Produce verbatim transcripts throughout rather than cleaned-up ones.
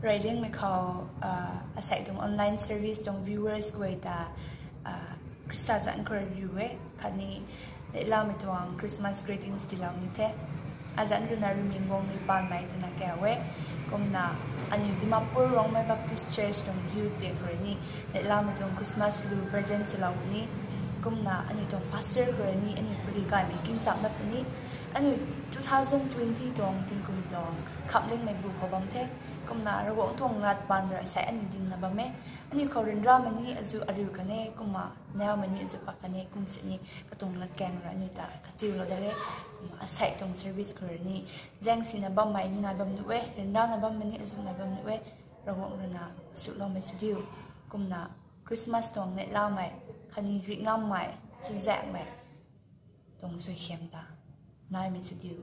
Rey liangmei khou, asei tuang online service tuang viewers guay ta Khrista zanc khou rui riu e, khatni neihlamei tuang Christmas greetings tiilou ni the. Azanc ruina Rimingguang Ripanmei twna kau e. Kumna aniu Dimapur Rongmei Baptist Church tuang youth pek khou rui ni neihlamei tuang Christmas lu present swlou puni. Kumna aniu tuang pastor khou rui ni aniu pari gaymei kingcham dat puni. Aniu two thousand twenty tuang tingkum tuang khamlingmei bu khou bam the. Kumna Ravguangc tuang lat paan rui asei aniu dingna bam e. Aniu khou ryanramei ni azuh ariu kan e, kumna naumei ni azuh pak kan e, kum sini katuang latkaeng rui aniu ta katiulou dat e. Kumna asei tuang service khou rui ni zaeng sina bammei ni nai bam nuh e, ryanrana bammei ni azuh nai bam nuh e. Ravguangc ruina suloumei sw diu. Kumna Christmas tuang neihlamei khatni rik ngammei, chuzaenghmei tuang suaihiam ta naimei sw diu.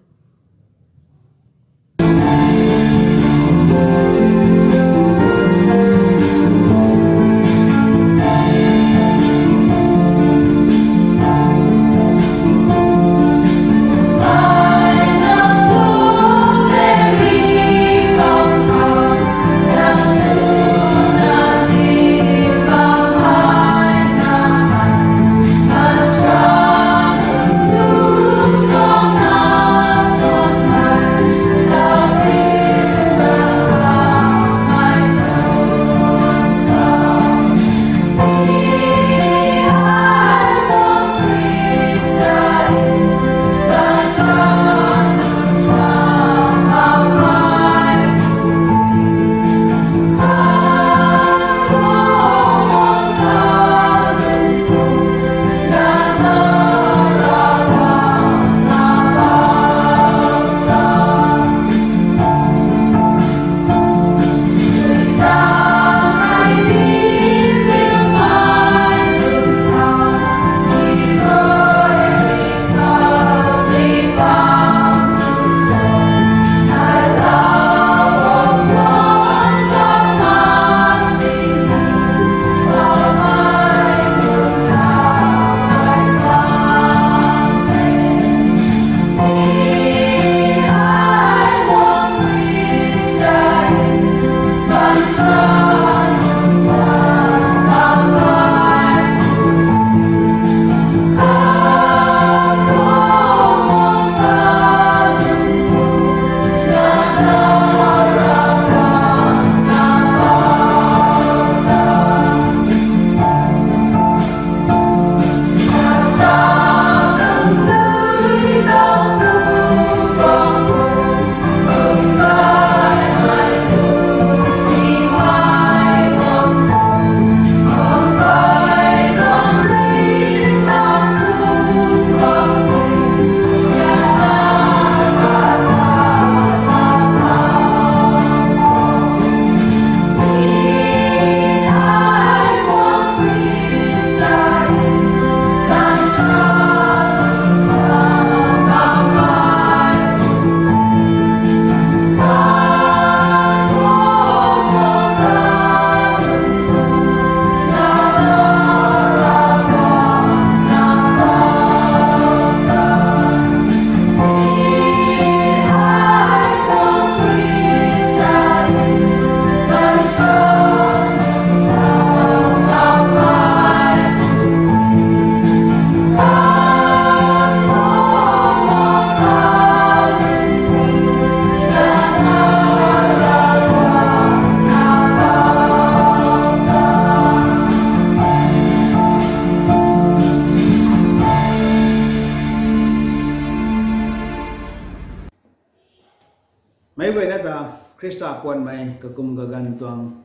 Meic guayna ta Khrista puanmei kakum kaganv tuang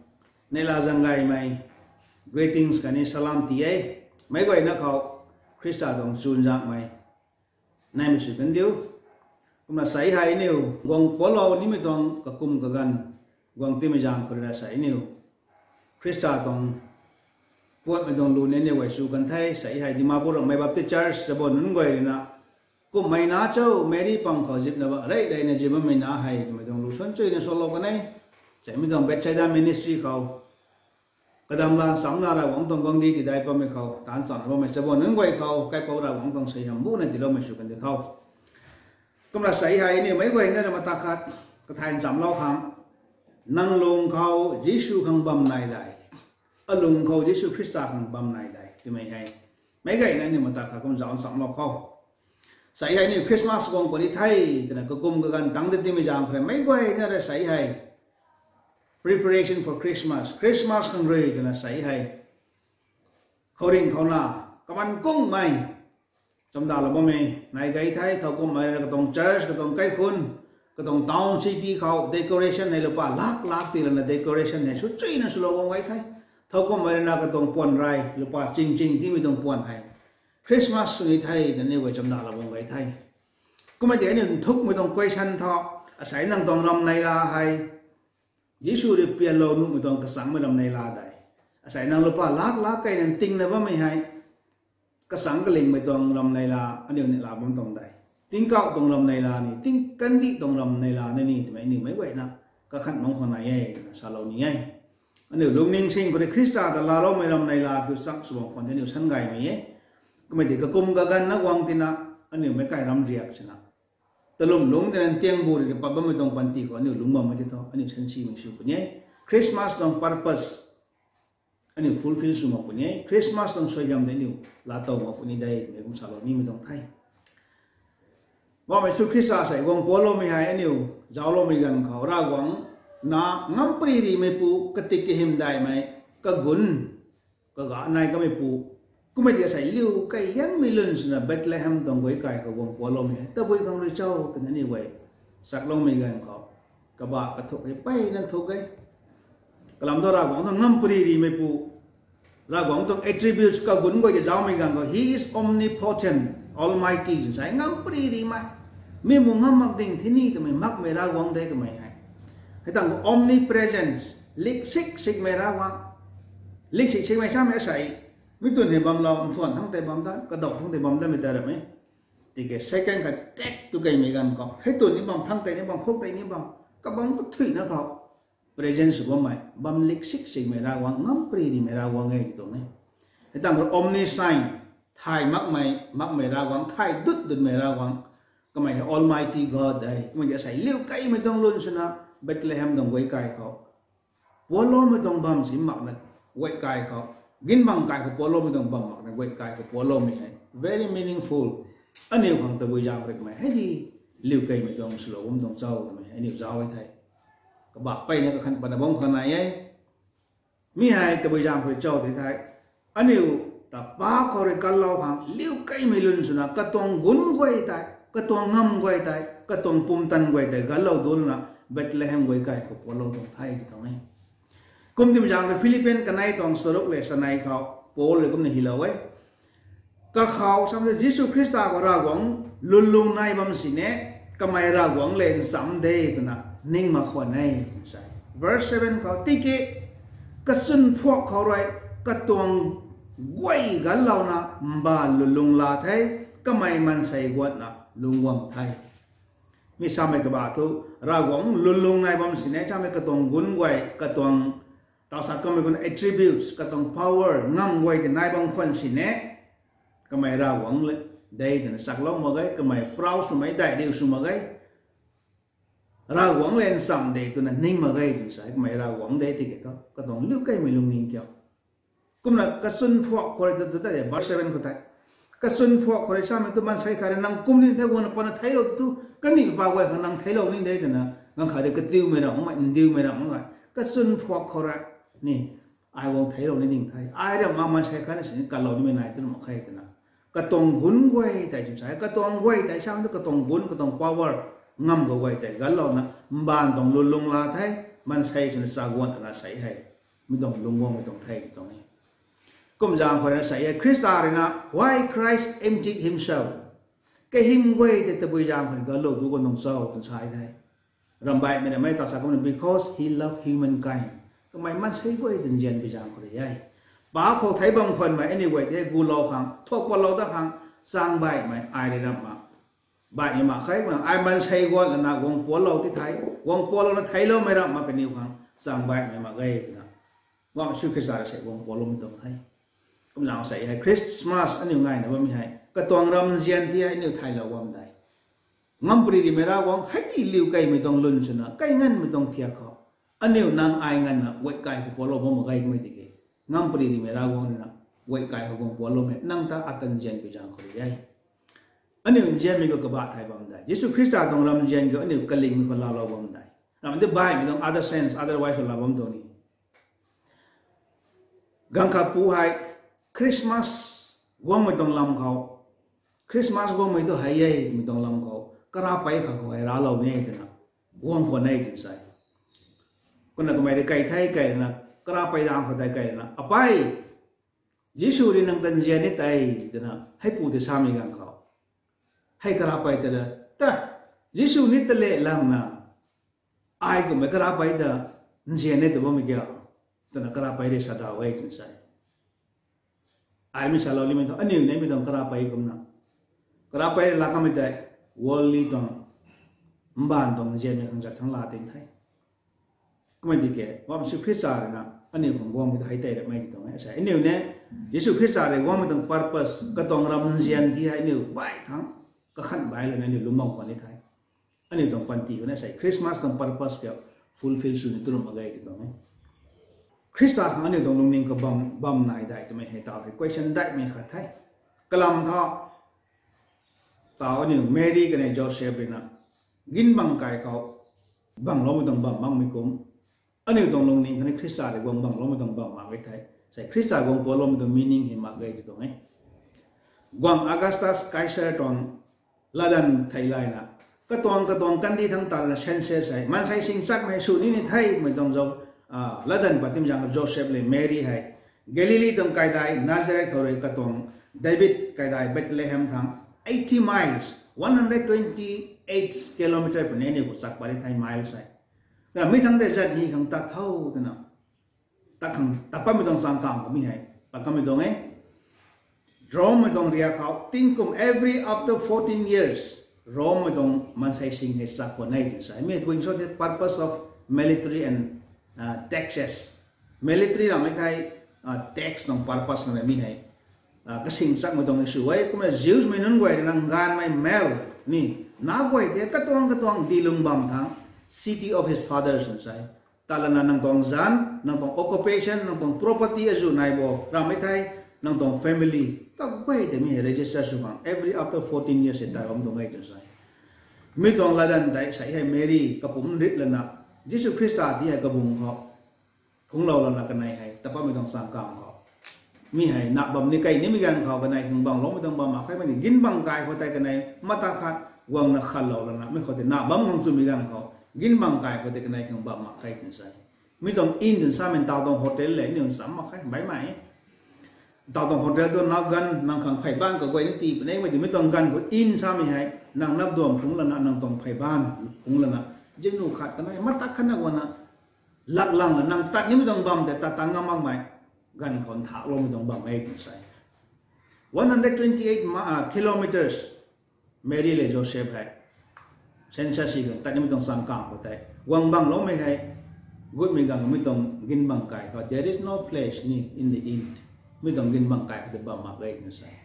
neihla zaeng gaymei greetings khatni salam ti e. Meic guayna khou Khrista tuang chuzaenghmei naimei sw kan diu. Kumna sei hei aniu guang puanclou nimei tuang kakum kaganv guang timei zaeng khou rui na sei aniu Khrista tuang puanmei tuang lu ni aniu guay sw kan the. Sei hei Dimapur Rongmei Baptist Church Chabon nunc guay rui na kumhmei na cho Meri pang khou zipna ba rey reyna zip bammei na hei twmei tuang lu suan chuina salou kan e. Seimei tuang Bethsaida Ministry khou kadamlan samna Ravguangc tuang guangcdic tidai patmei khou taanc chana bammei Chabon nunc guay khou kaipouc Ravguangc tuang suaihiam buna tiiloumei sw kan di tho. Kumna sei hei aniu meic guayna rui mata khat kathay nchamlou khang Nang lung khou Jisu khang bam nai dai, alung khou Jisu Khrista khang bam nai dai twmei hei meic gayna aniu mata kha kum zauc nchamlou khou, sei hei aniu Christmas guang puni the twna kakum kaganv tangc ta timei zaeng khou rui meic guayna rui sei hei preparation for Christmas, Christmas khang rui twna sei hei khouringh khou na kaman kungmei chamdalou bammei nai gay the. Thowkumhmei rui na katuang church, katuang kaikhunc, katuang town city khou decoration hei lupa lak lak ti lana decoration hei sw chuyna swlou bam gay the. Thowkumhmei rui na katuang puan rei lupa ching ching timei tuang puan hei Christmas sw ni the twna aniu guay chamdalou bam gay the. Kummei tei aniu nthukmei tuang question thu, asei nang tuang ramneila hei Jisu rui pianlou nuhmei tuang kachangmei ramneila dei, asei nang lupa lak lak keyna ntingna bammei hei kachangc kalingmei tuang ramneila aniu ni la bam tuang dei, tingkauh tuang ramneila ni, ting kandih tuang ramneila ni ni twmei aniu meic guayna kakhan mang khwan nai e twna salou ni e. Aniu lungning sing khou rui Khrista ta laaloumei ramneila kiu chak sw bam khwan tei aniu san gaymei e. Kummei tei kakum kaganv na guang tina aniu meic kai ram riak sina talum lungc tina ntiangbu rui pat bammei tuang panty khou aniu lungc bammei tei thu aniu sansimei sw puni e. Christmas tuang purpose aniu fulfill sw mak puni e. Christmas tuang suaihiam tei aniu laatow mak puni de twmei kum salou nimei tuang the. Bammei Jisu Khrista sei guang pualoumei hei aniu zaucloumei ganv khou Ravguangc na ngampri rimeipu, katik kahym daihmei, kagunc kaga nai kameipu, kummei tei asei liu kei liangmei lun swna Bethlehem tuang guay kai khou guang pualoumei hei tabui khang rui cho twna aniu guay chakloumei ganv khou kabah kathuk hei mpeyna thuk e. Kalam thu Ravguangc tuang ngampri rimeipu, Ravguangc tuang attributes kagunc guay tei zaumei ganv khou He is omnipotent, almighty twna sa e, ngampri rimei, mi mu ngam mak ding thei ni twmei makmei Ravguangc de kamei hei. Hei tangv khou omnipresence, liksik sikmei Ravguangc. Liksik sikmei samei asei mi twn hei bamlou, nthuan thangc tei bam dat, kadaw thangc tei bam datmei ta ram e. Tiki second khat tek tu keymei ganv khou hei twn ni bam, thangc tei ni bam, khuk tei ni bam, kabam kathuina khou presence sw bammei, bam liksik sikmei Ravguangc, ngampri rimei Ravguangc e ti tuang e. Hei tangv khou omniscient, thay makmei, makmei Ravguangc, thay dut dutmei Ravguangc, kamei hei Almighty God de. Kummei tei asei liu keymei tuang lun swna Bethlehem tuang guay kai khou pualoumei tuang bam si makna guay kai khou, ginbang kai khou pualoumei tuang bam makna guay kai khou pualoumei hei very meaningful. Aniu khang tabui zaeng khou rui kamei hei di liu keymei tuang swlou bam tuang cho twmei aniu zauc e the. Kabah mpeyna kakhan patna bam khang nai e. Mi hei tabui zaeng khou rui cho tei the, aniu ta paap khou rui kanlou khang liu keymei lun swna katuang gunc guay tei, katuang ngam guay tei, katuang pumtan guay tei ganlou dulna Bethlehem guay kai khou pualou tuang the ti tuang e. Kum timei zaeng khou Philippian kanei tuang charuk le chanei khou Paul rui kumna hylou e. Kakhou sam Jisu Khrista khou Ravguangc lwnlung nai bam sini, kamei Ravguangc le ncham de twna ning mak khwan e, twna sa e. Verse seven khou, tiki kachwn phuak khou rui katuang guay ganlouna mbaanv lwnlung la the, kamei maansei guatna lungc guang the. Mi samei kabah thu, Ravguangc lwnlung nai bam sini samei katuang gunc guay, katuang tausak kamei gun attributes, katuang power, ngam guay tei nai bam khwan sini, kamei Ravguangc le de twna chaklou mak ge, kamei proud swmei daih riu sw mak ge, Ravguangc le ncham de twna ning mak ge twna sa e. Kamei Ravguangc de tiki thu katuang liu keymei lungning kiu. Kumna kachwn phuak khou rui tu tu ta de, verse seven khou tei, kachwn phuak khou rui samei tu maansei khat rui nang kum ni the guangna pana theiclou tu tu, kaniw pa guay khang nang theiclou ni de twna, ganv khat rui katiumei ramh makmei, ndiumei ramh makmei, kachwn phuak khou rui ni ai guang theiclou ni ding the, ai ramh mak maansei khat na sini kalou nimei nai twna mak khe twna, katuang gunc guay tei twna sa e. Katuang guay tei samei tu katuang gunc, katuang power, ngam khou guay tei ganlouna mbaanv tuang lwnlung la the, maansei swna chaguan ana sei hei mi tuang lungc guangmei tuang the ti tuang e. Kum zaeng khou rui na sei e, Khrista rui na, why Christ emptied himself, kahym guay tei tabui zaeng khou rui ganlou tu khwan tuang cho twna sa e the. Ramh baihmei ramei ta sa kumna, because he loved humankind, kamei maansei guay tei nzianpui zaeng khou rui e. Paap khou theic bam khwanmei aniu guay tei gulou khang, thuak patlou dat khang, chaeng baihmei ai rui ramh mak baihmei mak khe, kumna ai maansei guat lana guang pualou ti the, guang pualouna theicloumei ramh mak kaniw khang chaeng baihmei mak ge twna, Ravguangc Jisu Khrista rui sei guang pualoumei tuang the. Kumna sei hei Christmas aniu ngayna bammei hei katuang ramzian ti hei aniu thaylou bam de. Ngampri rimei Ravguangc hei di liu keymei tuang lun swna, kei nganmei tuang thiak khou Aniu nang ai nganvna guay kai khou pualou bam mak ge twmei tiki, ngam pari rimei Ravguangc ruina guay kai khou guang pualoumei nang ta ata nzian pui zaeng khou rui e. Aniu nzianmei khou kabah thay bam dei, Jisu Khrista tuang ramzian khou aniu kalingmei khou laalou bam dei, ramh tei baihmei tuang other sense, otherwise laa bam tuang ni. Gaanv khat pu hei Christmas guangmei tuang lam khou, Christmas guangmei tu hei e twmei tuang lam khou karapei khat khou hei raclou ni e twna guang khwan e twna sa e. Kumna kamei rui kai the, kai rana, karapei dang khou tei kai rana, apei, Jisu rui nang ta nzian ni tei twna heipu tei samei ganv khou, hei karapei tei ta, Jisu ni ta le langna, ai kummei karapei ta nzian ni ta bammei kiu, twna karapei rui sa daw e twna sa e. Ai mi salou limei thu aniu neimei tuang karapei kumna, karapei rui laa kamei tei worldly tuang, mbaanv tuang nzianmei khang zat thangc laa ting the. Kumna tiki bam Jisu Khrista ruina aniu khang guangmei ta hei tei ramei ti tuang e. Sa aniu ne, Jisu Khrista rui guangmei tuang purpose, katuang ramzian ti hei aniu baih thangc, kakhan baih lana aniu lungmang khwan ni the. Aniu tuang panty khou na sei Christmas tuang purpose kiu fulfill sw ni tu ram mak ge ti tuang e. Khrista khang aniu tuang lungning khou bam, bam nai dai twmei hei taw hei question daihmei khat the. Kalam tha, taw aniu Mary kanei Joseph ruina ginbang kai khou bangloumei tuang bam makmei kum, aniu tuang lungning khou ni Khrista rui guang bangloumei tuang bam mak ge the. Sei Khrista guang pualoumei tuang meaning hei mak ge ti tuang e. Guang Augustus Caesar tuang latdanv theilayna, katuang katuang kandih thangc talana census hei maansei sing chakmei sw ni ni themei tuang zauc, latdanv pat timei zaeng Joseph le Mary hei Galilee tuang kaidai Nazareth khou rui katuang David kaidai Bethlehem thangc eighty miles, one hundred twenty-eight kilometer puni aniu khou chak pat ni the miles hei. Kumna mi thangc tei zat ni khang tat tho twna, tat khang tat patmei tuang changkang khou mi hei pat kamei tuang e. Romemei tuang riak khou tingkum every after fourteen years, Romemei tuang maansei sing hei chak khwan e twna sa e. Mi tuang so the purpose of military and taxes. Military ramei thei tax tuang purpose khang mi hei kasing chakmei tuang sw e. Kumna Jewsmei nunc guay rui nang ganvmei mel ni, na guay tei katuang katuang dilung bam thangc city of his fathers twna sa e. Talana nang tuang zanc, nang tuang occupation, nang tuang property azuh nai bo ramei thei, nang tuang family kaguay tei mi hei register sw khang every after fourteen years hei tat bam tuang e twna sa e. Mi tuang latdanv tei sei hei Mary kapumc rit lana, Jisu Khrista ti hei kabung khou phungclou lana kanei hei tat patmei tuang changkang khou, mi hei na bam ni kai nimei ganv khou kanei khang bangloumei tuang bam mak khe. Mei ni ginbang kai khou tei kanei mata khat guangna khanlou lana mi khou tei na bam khang chumei ganv khou, ginbang kai khou tei kanei khang bam mak khe twna sa e. Mi tuang inn twna samei taw tuang hotel le ni cham mak khe baihmei. Taw tuang hotel tu nap ganv nang khang phey baanc kaguay ni tii puni mei ti, mi tuang ganv khou inn samei hei nang nap duam phungc lana, nang tuang phey baanc phungc lana, zimnu khat kanei mata khatna guangna lak lang la nang tat nimei tuang bam tei tat tang ngam makmei ganv khou nthakloumei tuang bam e twna sa e. One hundred twenty-eight kilometers Mary le Joseph hei census si khang tat nimei tuang changkang khou tei guang bangloumei hei, gutmei ganv mi tuang ginbang kai khou there is no place ni in the inn, mi tuang ginbang kai khou tei bam mak ge twna sa e.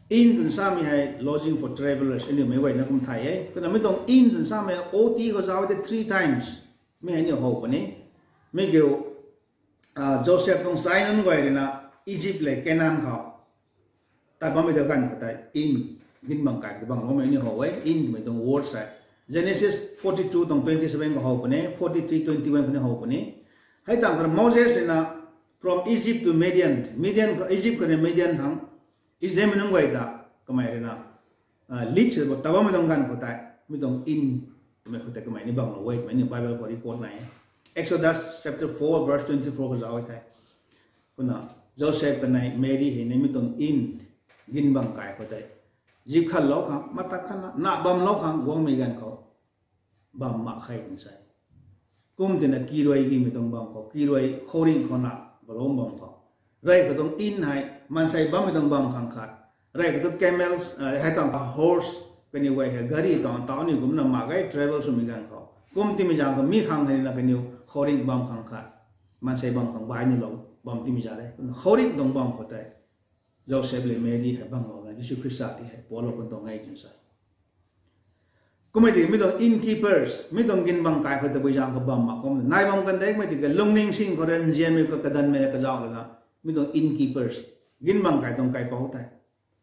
Inn twna samei hei lodging for travellers aniu meic guayna kum thay e. Kumna mi tuang inn twna samei ot khou zauc tei three times mi hei aniu how puni. Mi kiu Joseph tuang chai nunc guay ruina Egypt le Canaan khou tat bammei ta ganv khou tei inn, ginbang kai khou tei bangloumei aniu how e. Inn twmei tuang word sei Genesis forty-two tuang twenty-seven khou how puni, forty-three twenty-one khou ni how puni. Hei tang khou Moses ruina from Egypt to Midian, Midian khou, Egypt khou ni Midian thangc Israelmei nunc guay ta kamei ruina lead sw bo tat bammei tuang ganv khou tei mi tuang inn twmei khou tei kamei ni banglou e twmei ni Bible khou record nai e. Exodus chapter four verse twenty-four khou zauc e thei. Kumna Joseph kanei Mary hei ni mi tuang inn, ginbang kai khou tei zip khanlou khang, mata khatna na bamlou khang guangmei ganv khou bam mak khe twna sa e. Kum tina kiruai gimei tuang bam khou, kiruai khouringh khou na balou bam khou, rey khou tuang inn hei maansei bammei tuang bam khang khat, rey khou tu camels, hei tuang horse, kaniw guay hei gari tuang taw aniu kumna mak ge travel swmei ganv khou. Kum timei zaeng khou mi khang hei na kaniw khouringh bam khang khat, maansei bam khang bai nilou bam timei zaeng e. Khouringh tuang bam khou tei Joseph le Mary hei banglouna Jisu Khrista ti hei pualou kan tuang e twna sa e. Kummei tiki mi tuang innkeepers, mi tuang ginbang kai khou tabui zaeng khou bam mak kum nai bam kan de. Kummei tiki lungning sing khou rui nzianmei khou kadanmei na kazauh lana, mi tuang innkeepers, ginbang kai tuang kaipouc tei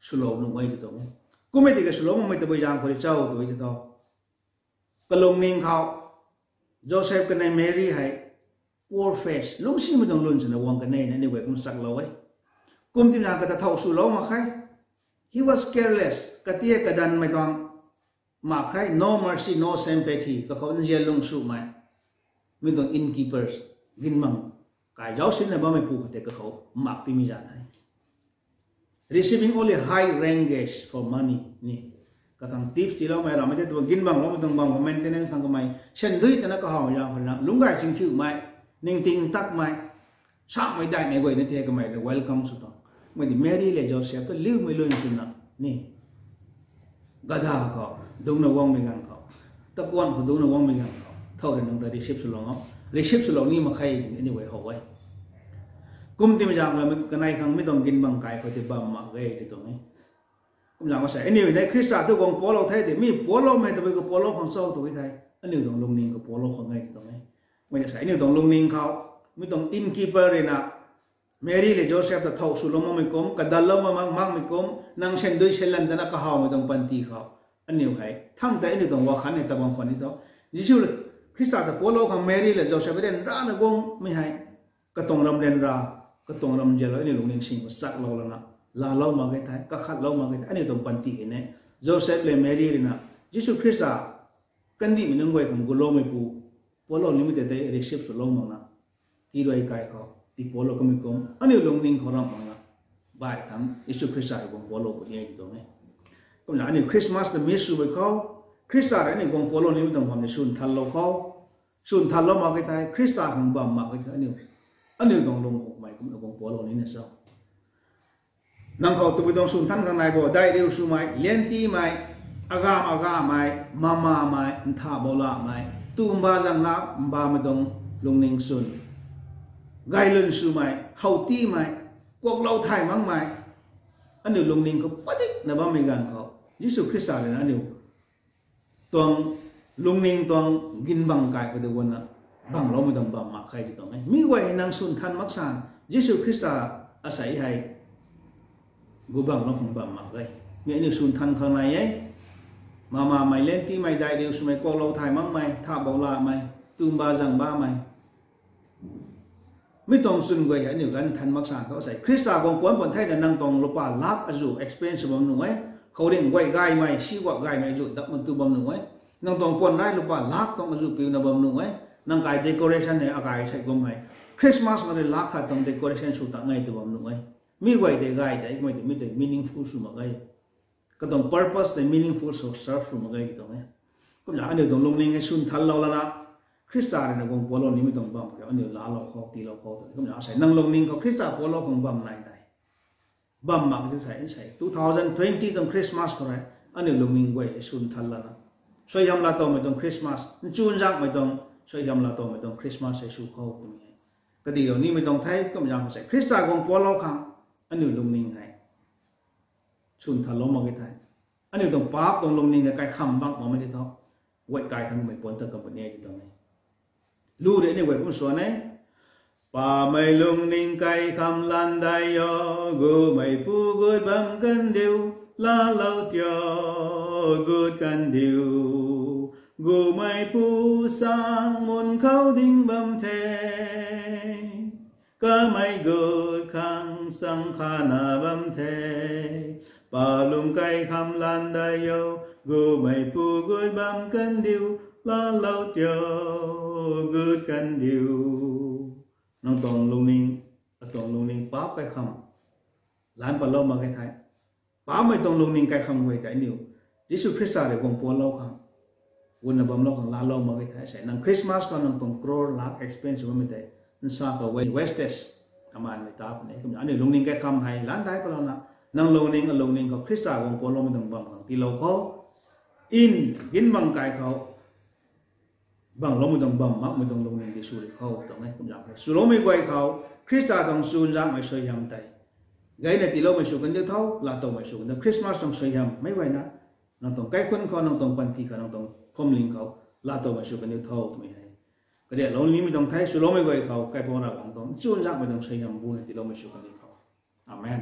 swlou nuh e tw tuang e. Kummei tiki swlou makmei tabui zaeng khou rui cho tw e tw tho. Kalungning khou Joseph kanei Mary hei poor face, lungcsimei tuang lun swna guang kanei na aniu guay kum chaklou e. Kum timei zaeng kata thow swlou mak khe. He was careless. Kati e kadanmei tuang mak khe, no mercy, no sympathy, kakhou nzian lung swmei. Mi tuang innkeepers, ginbang kai zauc sinna bammei pu khou tei kakhou mak timei zaeng the. Receiving only high rank guests for money ni. Kakhang tips tiiloumei rammei tei tu ginbangloumei tuang bam khou maintenance khang kamei syan dui tana kahawmei zaeng khou na lungc gay chingkhiumei, ningting takmei, samei daihmei guay na tei kamei rui welcome sw tuang. Mei di Mary le Joseph ta liumei lun swna ni, gada khou dungcna guangmei ganv khou, takuanh khou dungcna guangmei ganv khou thow rui nang ta receive swlou, receive swlou ni mak khe twmei aniu guay how e. Kum timei zaeng khou kanei khang mi tuang ginbang kai khou tei bam mak ge tw tuang e. Kum zaeng khou sei aniu nei Khrista tu guang pualou the tei mi pualoumei tabui khou pualou khang cho tw e thei, aniu tuang lungning khou pualou khang e tw tuang e. Mei na sei aniu tuang lungning khou, mi tuang innkeeper rui na Mary le Joseph ta thow swlou makmei kum, kadatlou mak makmei kum, nang syan dui syan lan tana kahawmei tuang panty khou aniu hei thang tei aniu tuang wakhan hei ta bam khwan ni tho. Jisu Khrista ta pualou khang Mary le Joseph ryanrana guangmei hei katuang ram ryanra, katuang ram nzianlou aniu lungning sing khou chaklou lana, laalou mak ge thei, kakhatlou mak ge thei aniu tuang panty hei ne, Joseph le Mary rui na Jisu Khrista kandihmei nunc guay khang guloumei pu, pualou nimei tei tei receive swlou makna, tii rui kai khou tii pualou kamei kum aniu lungning khou ramh makna, baih khang Jisu Khrista rui guang pualou puni e tw tuang e. Kumna aniu Christmas ta miss swmei khou, Khrista rui aniu guang pualou nimei tuang bam ni swn thanlou khou, swn thanlou mak ge thei, Khrista khang bam mak ge thei aniu, aniu tuang lung khou kamei kumna guang pualou nina cho? Nang khou tabui tuang swn than khang nai bo, daih riu swmei, liantimei, agam agamei, mamamei, nthah boulamei, tu mba zangna mbamei tuang lungning swn, gaylwn swmei, howtimei, kuaklou thay makmei, aniu lungning khou padikna bammei ganv khou, Jisu Khrista rui na aniu tuang lungning tuang ginbang kai khou tei guangna bangloumei tuang bam mak khe tw tuang e. Mi guay hei nang swn than mak san, Jisu Khrista asei hei gu banglou khang bam mak ge. Mi aniu swn than khang nai e. Mamamei, liantimei, daih riu swmei, kuaklou thay makmei, nthah boulamei, tu mba zang bammei, mi tuang swn guay hei aniu ganv than mak san thu asei Khrista guang puan puan theina nang tuang lupa lak azuh expense bam nuh e. Khouringh guay gaymei, si guak gaymei azuh dap man tu bam nuh e. Nang tuang puan rai lupa lak tuang azuh piuna bam nuh e. Nang kai decoration hei akai sei kum hei Christmas na rui lak khat tuang decoration sw tak nge tw bam nuh e. Mi guay tei gay tei mei tei mi tei meaningful sw mak e. Katuang purpose tei meaningful sw, serve sw mak ge tw tuang e. Kumna aniu tuang lungning hei swn thanlou lana, Khrista rui na guang pualou nimei tuang bam khou aniu laalou khou, tiilou khou tw e. Kumna asei nang lungning khou Khrista pualou khang bam nai tei, bam mak ti sei, sei two thousand twenty tuang Christmas khou rui aniu lungning guay hei swn than lana, suaihiam laatowmei tuang Christmas, nchunzakmei tuang, suaihiam laatowmei tuang Christmas hei sw khou twmei hei kadilou nimei tuang the. Kumna sei Khrista guang pualou khang aniu lungning hei swn thanlou mak ge thei, aniu tuang paap tuang lungning hei kaikham bak makmei ti tho, guay kai thangmei puan ta kam puni e tw tuang e. Lu rui aniu guay kum swan e. Paapmei lungning kaikham lan dai o, gumeipu gut bam kandiu, laalou tio, gut kandiu. Gumeipu sang mun khou ding bam the, kamei gut khang sang khana bam the. Paap lung kaikham lan dai o, gumeipu gut bam kandiu, laalou tio, gut kandiu. Nang tuang lungning, atuang lungning paap kaikham lan patlou mak ge thei, paapmei tuang lungning kaikham guay tei aniu Jisu Khrista rui guang pualou khang, gunna bamlou khang laalou mak ge thei sei nang Christmas khou nang tuang crore lakh expense bammei tei nsa khou wastage, kamanmei ta puni e. Kumna aniu lungning kaikham hei lan dai patlouna, nang lungning alungning khou Khrista guang pualoumei tuang bam khang tiilou khou, in ginbang kai khou bangloumei tuang bam makmei tuang lungning ti sw ri khou tuang e. Kumna hei swloumei guay khou Khrista tuang chuzaenghmei suaihiam tei gayna tiiloumei sw kandiu tho, laatowmei sw kandiu. Christmas tuang suaihiam meic guayna nang tuang kaikhunc khou, nang tuang panty khou, nang tuang phuamling khou laatowmei sw kaniw tho twmei hei kariaklou nimei tuang the. Swloumei guay khou Kaipouc Ravguangc tuang chuzaenghmei tuang suaihiam buna tiiloumei sw kaniw tho. Amen.